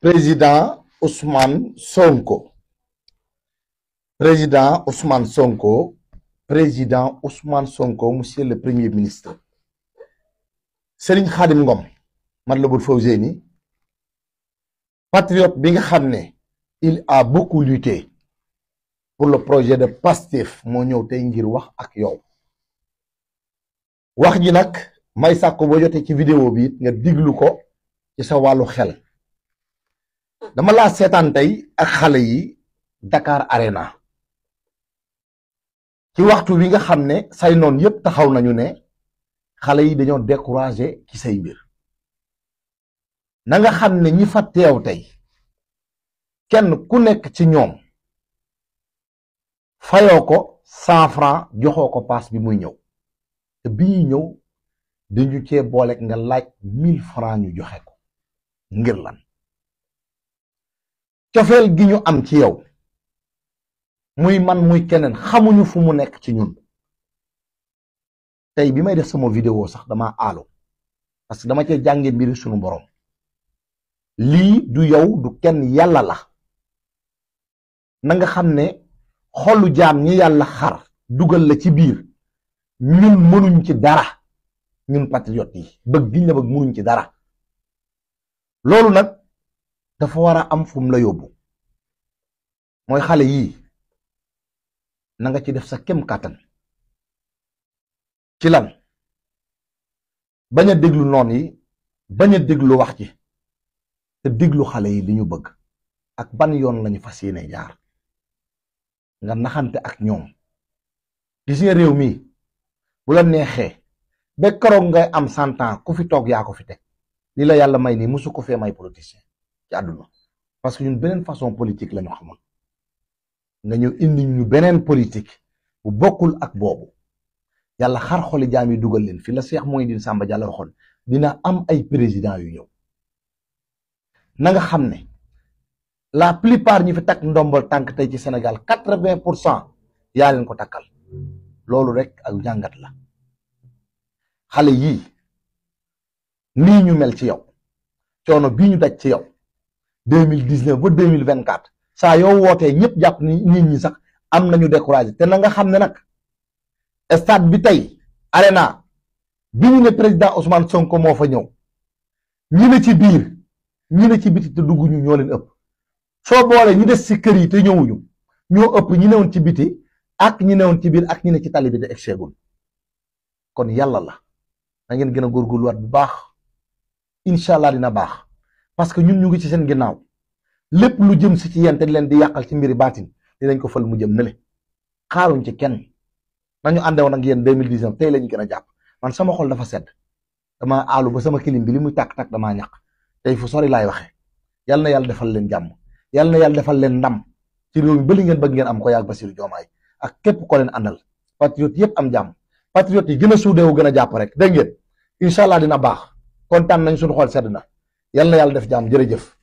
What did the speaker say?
Président Ousmane Sonko. Président Ousmane Sonko. Président Ousmane Sonko, monsieur le Premier ministre. Serigne Khadim Ngom, Matlaboul Fawzeyni, patriote bi nga xamné, il a beaucoup lutté pour le projet de Pastef mo ñew tay ngir wax ak yow. Wax ji nak may sakko bo joté ci vidéo bi nga diglu ko ci sa walu xel. Dama la sétane tay ak xalé yi Dakar Arena. Ci waxtu wi nga xamné say non yépp taxaw nañu né xalé yi dañoo décourager ci say mbir. Na nga xamné ñi fa téw tay kenn ku nekk ci ñoom fayoo ko 100 francs joxoo ko pass bi muy ñëw te bi ñuy ñëw dañu cee boole nga laaj 1000 francs ñu joxe ko ngir lan cofeel gi ñu am ci yow muy man muy keneen xamuñu fu mu nekk ci ñun tey bi may def sama vidéo sax dama aalo parce que dama cee jàngee mbiri sunu borom lii du yow du kenn yàlla la na nga xam ne xolu jaam ñi yàlla xar dugal la ci biir ñun mënuñ ci dara ñun patriote yi bëgg giñ la bëgg mënuñ ci dara loolu nag dafa war a am fu mu la yóbbu mooy xale yii na nga ci def sa kem kàttan ci lan bañ a déglu noon yi bañ a déglu wax ci te déglu xale yi li ñu bëgg ak ban yoon lañu fas yéene jaar nga naxante ak ñoom gis nga réew mi bu la neexee ba keroog ngay am 100 ans ku fi toog yaa ko fi teg li la yàlla may nii musu ko fee may politicien ci àdduna parce que ñun beneen façon politique la ñu xamoon nga ñëw indi ñu beneen politique bu bokkul ak boobu yàlla xar xoli jaam yi dugal leen fi la Cheikh Mouhidine Samba Diallo waxoon dina am ay président yu ñëw na nga xam ne la plupart ñi fi takk ndombal tànk tey ci Sénégal 80% yaa leen ko takkal loolu rek ak jàngat la xale yii nii ñu mel ci yow coono bii ñu daj ci yow 2019 ba 2024 saa yoo wootee ñëpp jàpp ni nit ñi sax am nañu découragé te na nga xam ne nag stade bi tey Arena bi ñu ne président Ousmane Sonko moo fa ñëw ñi ne ci biir ñi ne ci biti te dugg ñu ñoo leen ëpp soo boole ñi des ci kër yi te ñëwuñu ñoo ëpp ñi newoon ci biti ak ñi newoon ci biir ak ñi ne ci tali bi de egseegul kon yàlla la na ngeen gën a góorgóorluwaat bu baax incha allah dina baax parce que ñun ñu ngi ci seen ginnaaw lépp lu jëm si ci yéen te leen di yàqal ci mbiri baatin dinañ ko fal mu jëm nële xaaruñ ci kenn nañu àndewoon ak yéen 2019 tey la ñu gën a jàpp man sama xol dafa sedd dama aalu ba sama kilim bi li muy tàkk-tàkk damaa ñaq tey fu sori laay waxee yal na yàlla defal leen jàmm yal na yàlla defal leen ndam ci réew mi ba li ngeen bëgg ngeen am ko yaag Bassirou Diomaye ak képp ko leen àndal patriote yëpp am jàmm patriote yi gën a suudeewu gën a jàpp rek dégg ngeen incha allah dina baax kontaan nañ suñu xol sedd na yal na yàlla def jàmm jërëjëf